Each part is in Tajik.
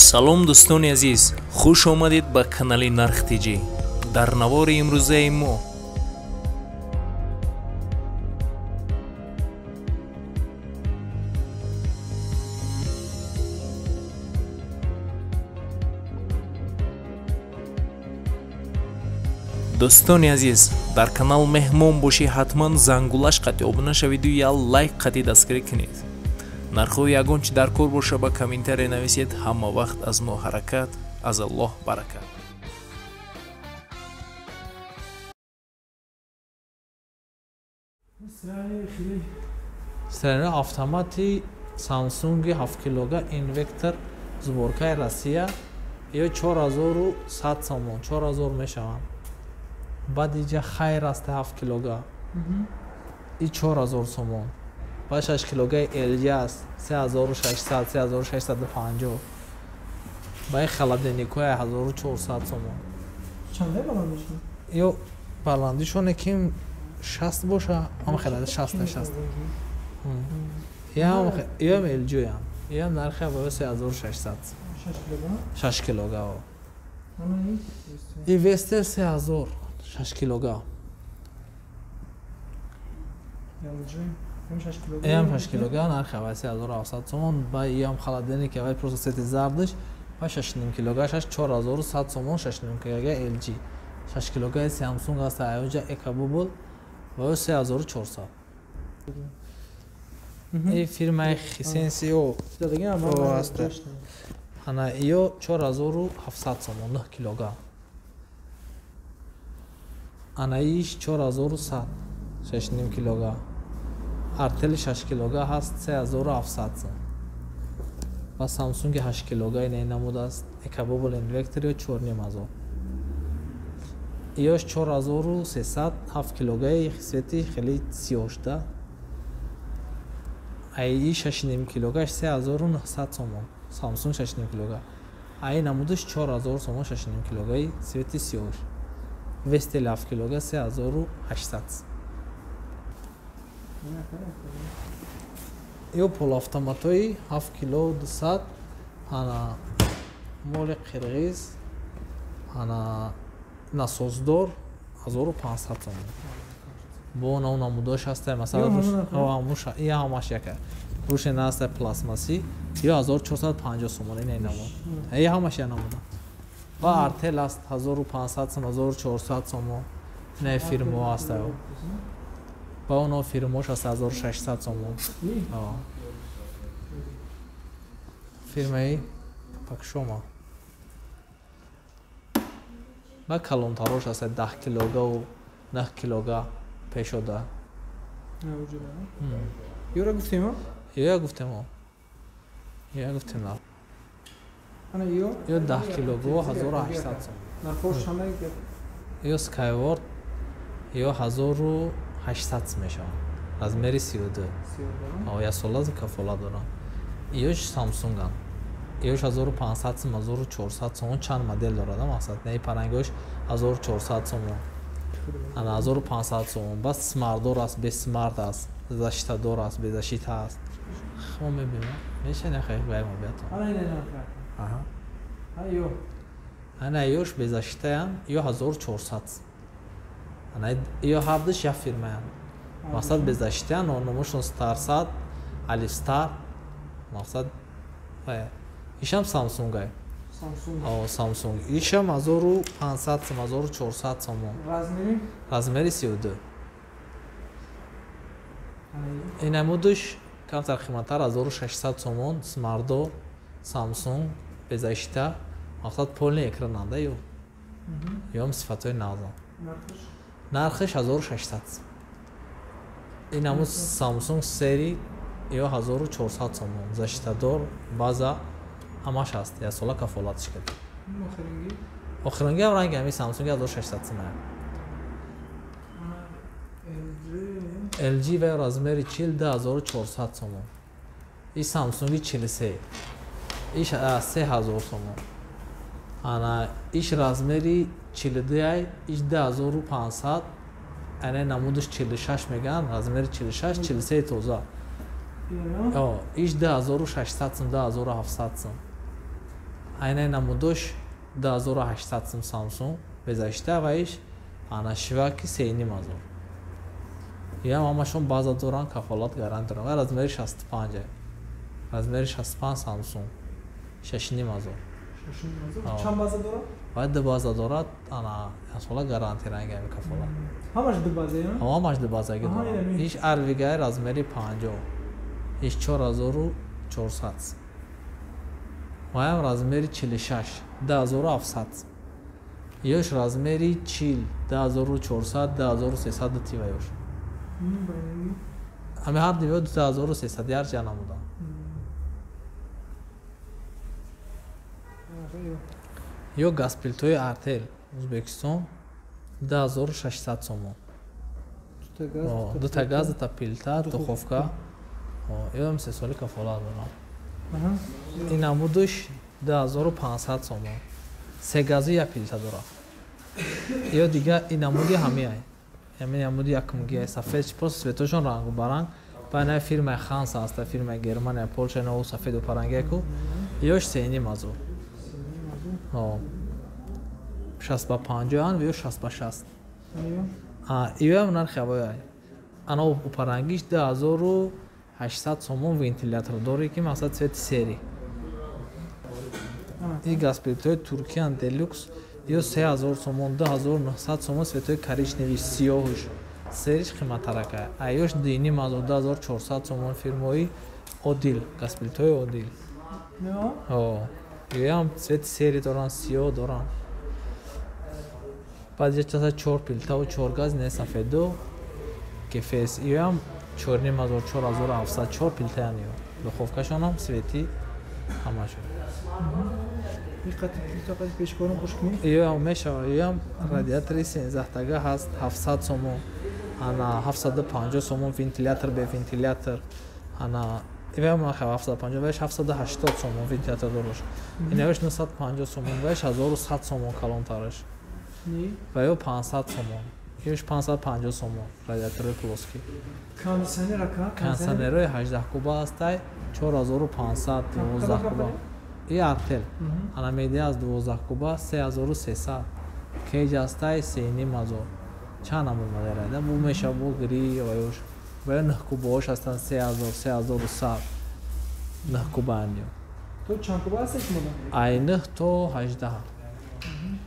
Салом дӯстони азиз, хуш омадед ба канали Нарх ТЖ. Дар навори имрӯзаи мо дӯстони азиз, дар канал меҳмон бошӣ, ҳатман зангулаш қатъи обуна шавиду я лайк қатъи дастгирӣ кунед. Нархҳои ягон чи дар кор боша ба комментария нависед. Ҳама вақт аз мо ҳаракат, аз Аллоҳ баракат. Стрена автомати Samsung 7 килога инвектор сборкаи Россия ё 4100 сомон, 4000 мешаванд. Баъд иҷа хайр аст 7 килога. И 4000 сомон. Баъд 6 килогаи LG аст 3600, 3650. Баъд холодильникҳои 1400 сомон. Чанде баландишон? Ё баландишон ким 60 боша, ам хеле 60 60. Ям LG ям. Ям нархи ба 3600. 6 килога? 6 килога. И Вестер 3000 6 килога. LG М6 килога. М6 килога нархи ава 3700 сомон. Ба ям холодильник ава просто сети зардиш ба 6,5 килога 4100 сомон, 6,5 килога LG. 6 килога Samsung аст аюҷа Экобубл ва 3400. И фирмаи Hisense аст. Ана ё 4700 сомон 9 килога. Ана иш 4100 6,5 килога. Артел 6 килога ҳаст 3700 сом. Ва Samsung 8 килога ин намуд аст Экобубл инвектор ё 4500. Ёш 4300 7 килогаи свети хеле сиёшда. Ай 6,5 килогаш 3900 сомон. Samsung 6,5 килога. Ай намудаш 4000 сомон 6,5 килогаи свети сиёш. Вестел 7 килога 3800. Ё полуавтоматҳои 7 кило 200, ана моли қирғиз, ана насоздор 1500 сомон. Бо нав намудош ҳаста, масалан и ҳамаш яка. Рӯше наста пластмассӣ ё 1450 сомон ин намуд. И ҳамаш я намуда. Ва Артел аст 1500 сом, 1400 сомон. Ин фирмо аст. Ба оно фирмош аст 1600 сомон. Фирмаи Пакшома. Ба калонтарош аст 10 килога 9 килога пешода. Ёра гуфтем? Ёя гуфтем. Ёя гуфтем. Ана ё? Ё 10 килога 1800 сом. Нархош чанд? Ё Skyward ё 1800 мешавад. Размери 32. Я сола кафола дорам. Ёш Samsung-ан. Ёш 1500 сом, 1400 сомон чанд модел дорад, мақсад. Не парангош 1400 сомон. Ана 1500 сомон. Бас смартдор аст, без смарт аст, защитадор аст, без защита аст. Хо мебинам. Меша не хай бай мо биятон. Ана ина. Аҳа. Ана ё. Ана ёш без защитаям, ё 1400. Ана ё ҳардуш як фирмаянд. Мақсад без защитаянд, номошон Старсат, Алифстар. Мақсад ишам Samsung-ай. Samsung. Ишам 1500 сом, 1400 сомон. Размери? Размери 32. Ин намудаш камтар қиматтар 1600 сомон, смартдор, Samsung, без защита. Мақсад полный экран анда ё. Ём сифатҳои нағзан. Нархиш 1600. Ин намуд Samsung сери ё 1400 сомон. Защитадор, база ҳамаш ҳаст. Я сола кафолатш кард. Охиринги ҳам ранги ҳами Samsung 1600 сом. LG ва размери 42400 сомон. И Samsung 43. Иш 3000 сомон. Ана иш размери 42, иш 2500. Ана намудаш 46 меган, размери 46, 43 тоза. Иш 2600 сом, 2700 сом. Айнай намудош 2800 сум Samsung безашта ва иш ана шиваки 3500. Иам ҳамашон база доранд, кафолат гарант доранд. Ва размери 65. Размери 65 Samsung 6500. 6500. Чанд база дорад? Ва ду база дорад, ана сола гарантия ранги кафолат. Ҳамаш ду база, я? Ҳамаш ду базаги дорад. Иш Арвигай размери 50. Иш 4400. Ваям размери 46, 2700. Ёш размери 40, 2400, 2300 тива ёш. Ами ҳар дивё 2300 ярча намуда. Ё газплитои Артел, Узбекистон, 2600 сомон. Дута газ, дута плита, духовка. Ё се соли кафолат дорам. Ин намудуш 2500 сомон. Се газу як плита дорад. Ё дига ин намуди ҳамиай. Ҳамин намуди якумгиай сафед, просто светошон рангу баранг. Ба фирмаи Ханса аст, фирмаи Германия, Полша, на сафеду парангеку. Ёш 3500. 60 ба 50 ан ё 60 ба 60. Иёам нархи ҳавояй. Ана упарангиш 2800 сомон вентилятор дори ки мақсад цвети серый. И газплитои Туркиян делюкс ё 3000 сомон, 2900 сомон цветои коричневый сиёҳуш. Сериш қиматтаракай. А ёш 2500, 2400 сомон фирмои Одил, газплитои Одил. Ёам цвети серый доранд, сиёҳ доранд. Баъд ҷа чор плитаву чор газ не сафеду кефес. Иёам 4500, 4700, чор плитаян ё. Духовкашонам цвети ҳамашон. Иёам мешава, иёам радиатори 13 тага ҳаст 700 сомон. Ана 750 сомон вентилятор бе вентилятор. Ана иваам 750 ваиш 780 сомон вентилятор дорош. Инаваш 950 сомон, ваиш 1100 сомон калонтараш. Ва ё 500 сомон. Ёш 550 сомон радиатори плоский. Кондиционерои 18 куба ҳастай 4500, 12 куба. И Артел. Ана медиа аз 12 куба 3300. Кеҷ ҳастай 3500. Чанд намуд модел бу меша бу гри ва ёш. Ва ё 9 кубаош ҳастанд 3000, 3100. 9 кубаанд ё. То чанд куба ҳастед шумо? Ай 9 то 18.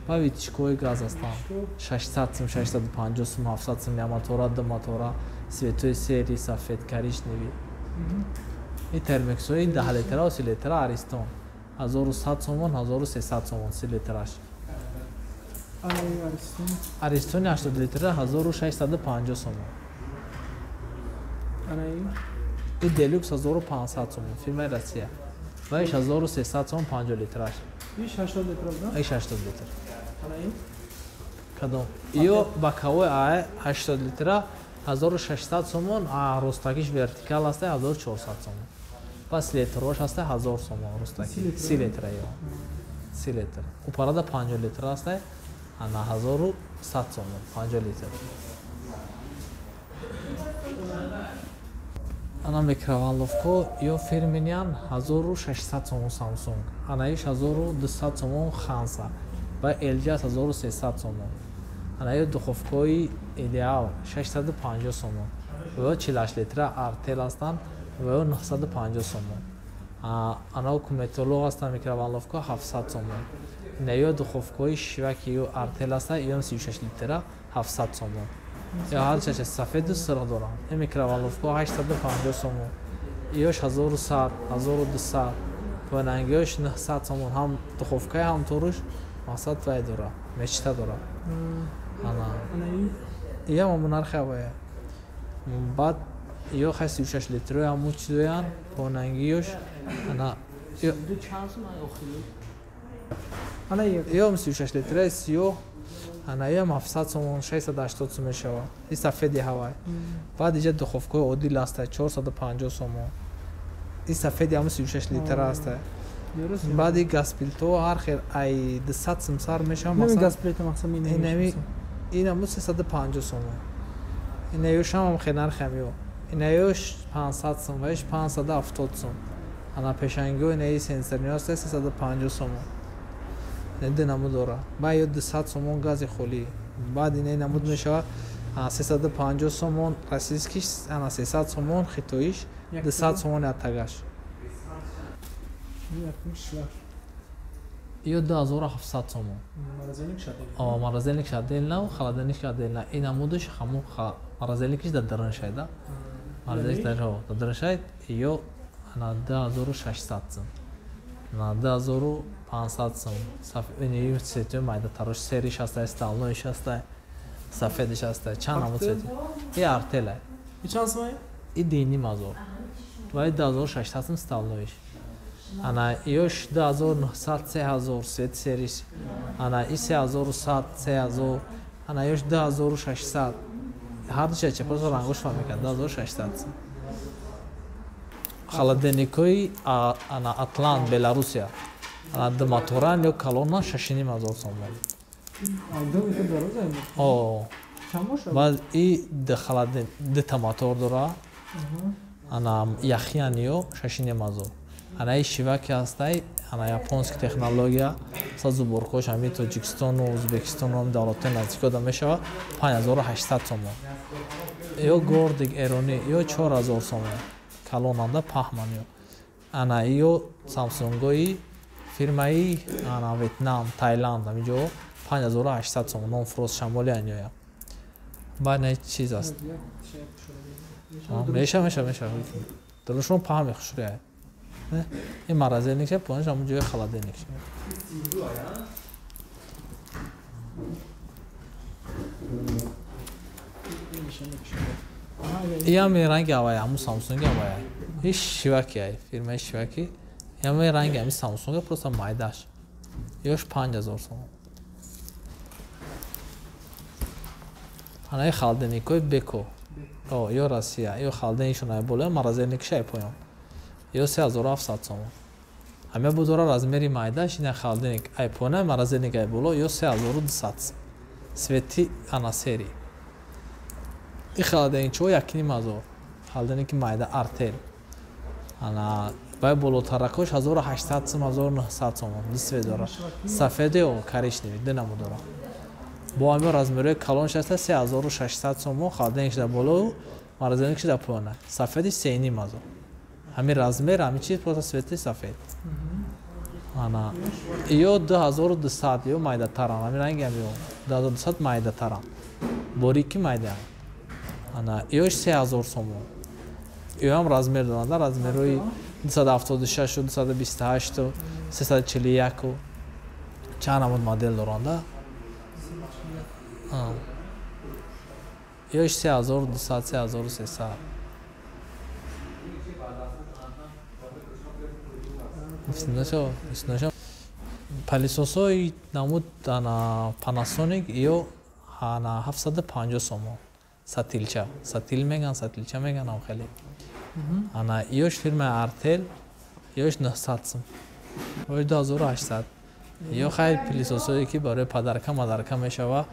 Ва вытяжкаҳои газ ҳастанд 600 сум, 650 сум, 700 сум, як мотора, ду мотора, цветои серый, сафед, коричневый. И термексҳои 10 литра ва 30 литра Аристон 1100 сомон, 1300 сомон 30 литраш. Аристони 80 литра 1650 сомон. И делюкс 1500 сомон, фирмаи Россия. Ва иш 1300 сомон 50 литраш. Иш 80 литр, Иш 80 литр. Кадом? Ё боковой а 80 литра 1600 сомон, а ростакиш вертикал аст 1400 сомон. Пас литрош аст 1000 сомон ростаки. 30 литра ё. 30 литр. Упарада 50 литр аст, ана 1100 сомон 50 литр. Ана микроволновка ё фирминян 1600 сомон Samsung. Ана иш 1200 сомон Ханса. Ва LG 1300 сомон. Ана ё духовкаи Идеал 650 сомон. Ва 48 литра Артел ҳастанд ва ё 950 сомон. Ана куметоло ҳастанд микроволновка 700 сомон. Ина ё духовкаи Шиваки ё Артел ҳастанд ё 36 литра 700 сомон. Ё ҳар чаша сафеду сирх доранд. Ин микроволновка 850 сомон. Ёш 1100, 1200. Ва рангиёш 900 сомон. Ҳам духовкаи ҳам торуш мақсад вай дора, мечта дора. Ана. Иям ҳамун нархи ҳавоя. Баъд ё хай 36 литрои ҳамун чизоянд, понангиёш ана ё 36 литраи сиёҳ ана ям 700 сомон, 680 сом мешавад. И сафеди ҳавай. Баъд иҷа духовкаи Одил ҳастай 450 сомон. И сафеди ҳамун 36 литра ҳастай. Баъд и газплито ҳар хел ай 200 сум сар мешавад. Ин ҳамун 350 сомон. Инаёшам ҳам хел нархи ҳамё. Инаёш 500 сум ва иш 570 сум. Ана пешангиҳо инаи сенсорниҳо ҳастай 350 сомон. Ду намуд дора. Баъд ё 200 сомон гази холӣ. Баъд ина намуд мешавад 350 сомон российскиш, ана 300 сомон хитоиш, 200 сомон ятагаш. Ё 2700 сомон. Морозильник отдельно, холодильник отдельно. И намудаш ҳамун морозильникиш дар дарун шайда. Морозильник дар дарун шайд, ё ана 2600 сом. Ана 2500 сом. Ин цвети майда тарош сериш ҳастай, сталноиш ҳастай, сафедиш ҳастай. Чанд намуд цвети? И артелай. И чанд сомон? И 2500. Ва 2600 сом сталноиш. Ана ёш 2900, 3000 свет сериш. Ана и 3100, 3000. Ана ёш 2600. Ҳар душа ча просто рангош фарқ мекунад. 2600. Холодильникҳои ана Атлант, Беларусия. Ана ду моторан ё калона 6500 сомон. О. Баъд и ду холодильник дута мотор дора. Ана яхиян ё 6500. Ана и шиваки ҳастай, ана японски технология, сазуборкош ҳамин Тоҷикистону Ӯзбекистону ҳам давлатҳои наздик ода мешавад 5800 сомон. Ё гордик эронӣ ё 4000 сомон. Калонанда паҳман ё. Ана ё Самсунгои фирмаи ана Ветнам, Таиланд ҳамин ҷо 5800 сомон. Нон фрост шамоли ан ё. Баъд на чиз аст. Меша меша меша. Дурушон паҳми хушрӯя. Ин морозильник ша, поинш ҳамун ҷои холодильник ша. Иам ранги авай, ҳамун Самсунг авай. Ин шиваки ай, фирмаи шиваки. Иам ранги ҳамин Самсунг, просто майдаш. Ёш 5000 сомон. Ана ин холодильникҳои Беко. О, ё Россия, ё холодильникшон ай боло, морозильникш ай поён. Ё 3700 сомон. Ҳама бу дора размери майдаш, ина холодильник ай поёна, морозильник ай боло, ё 3200. Свети ана сери. И холодильникчо 1500. Холодильники майда Артел. Ана бай болотаракош 1800 сом, 1900 сомон. Ду свет дора. Сафеде ё коричневый, ду намуд дора. Бо ҳамин размерҳои калонш ҳаста 3600 сомон, холодильникш дар боло, морозильникш дар поёна. Сафеди 3500. Ҳамин размер, ҳамин чиз просто свети сафед. Ана ё 2200 ё майдатаран, ҳамин ранги ҳам ё 2200 майдатаран. Борики майда. Ана ёш 3000 сомон. Ё ҳам размер доранд, размерҳои 276, 228, 341 чанд намуд модел доранд. Ёш 3200, 3300. Наша пылесосои намуд ана Panasonic ё ана 750 сомон. Сатилча, сатил меган, сатилча меган ам хеле. Ана ёш фирмаи Artel ёш 900 сом. Ёш 2800. Ё хайр пылесосое ки барои падарка мадарка мешава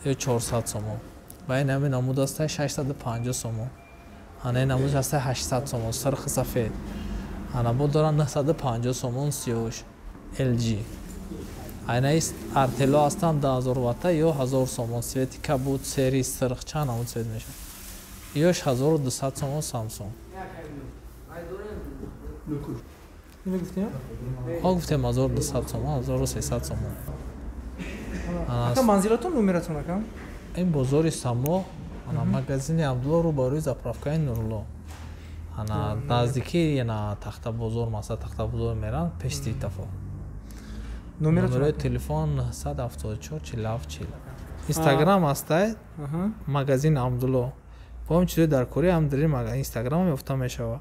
ё 400 сомон. Ва ин ҳамин намуд аст 650 сомон. Ана ин намуд аст 800 сомон, сирх сафед. Ана бо дорам 950 сомон сиёш LG. Айна ист Artel ҳастанд 10000 ватта ё 1000 сомон. Свети кабуд, сери, сирх чанд намуд свет мешавад. Ёш 1200 сомон Samsung. Ҳо гуфтем 1200 сомон, 1300 сомон. Ака манзилатон номератон ака? Ин бозори Само, ана магазини Абдулло рӯбарӯи заправкаи Нурло. Ана наздики ана Тахтабозор, масалан Тахтабозор меран пеш светофор. Номерои телефон 974 47 40. Инстаграм ҳастай, магазин Абдулло. Бо ҳам чизои дар кори ҳам дар Инстаграм ёфта мешавад.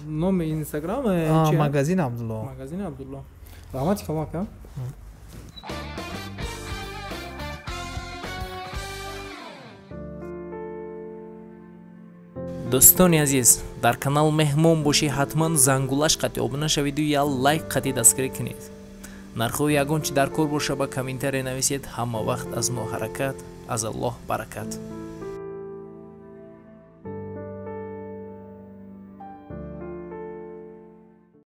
Номи Инстаграм чи? Магазин Абдулло. Магазин Абдулло. Раҳмати калон ака. Дӯстони азиз, дар канал меҳмон бошӣ ҳатман зангулаш қати обуна шавиду я лайк қати дастгирӣ кунед. Нархҳои ягон чи дар кор боша ба комментария нависед. Ҳама вақт аз мо ҳаракат, аз Аллоҳ баракат.